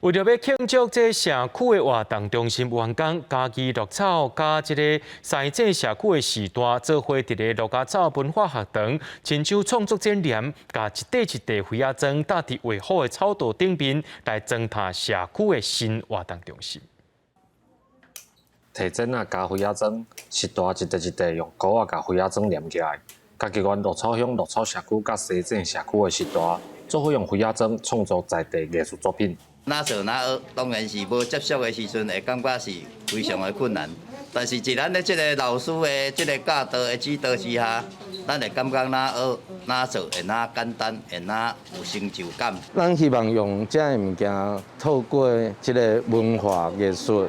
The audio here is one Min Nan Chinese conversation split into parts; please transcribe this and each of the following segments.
為著欲慶祝這社區的活動中心完工，嘉義鹿草佮這个西井社區的序大做伙佇咧鹿仔草文化學堂，親手創作剪黏，共一塊一塊花仔磚搭佇畫好的草圖頂面，來裝奅社區的新活動中心。提剪仔加花仔磚，序大一塊一塊用膏仔共花仔磚黏起來。嘉義縣鹿草鄉鹿草社區佮西井社區的序大，做伙用花仔磚創作在地藝術作品。哪做哪學，當然是無接觸的時陣，會感覺是非常的困難。但是，佇咱的這个老師的這个教導的指導之下，咱會感覺哪學哪做會哪簡單，會哪有成就感。咱希望用這个物件，透過這个文化藝術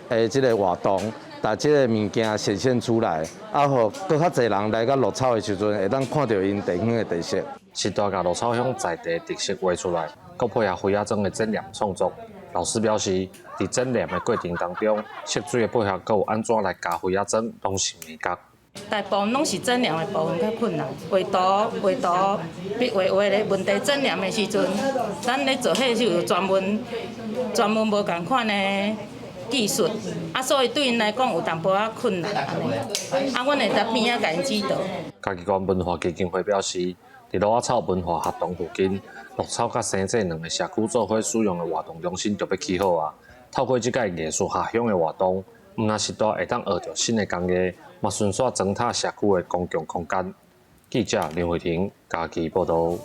的這个活動，把這个物件顯現出來，啊，予閣較濟人來到鹿草的時陣，會當看著𪜶地方的特色。序大共鹿草鄉在地特色畫出來，閣配合花仔磚的剪黏創作。老師表示，佇剪黏的過程當中，色水的配合閣有按怎來加花仔磚，攏是眉角。大部分攏是剪黏的部分較困難，畫圖、畫圖、筆畫畫咧問題剪黏的時陣，咱咧做彼是有專門專門無仝款的技術，啊，所以對𪜶來講有淡薄仔困難按呢。啊，阮會佇邊仔共𪜶指導。嘉義縣文化基金會表示，佇鹿仔草文化學堂附近，鹿草佮西井兩个社區做伙使用的活動中心就欲起好啊。透過這个藝術下鄉的活動，毋但序大會當學著新的工藝，嘛順紲裝奅社區的公共空間。記者林慧婷嘉義報導。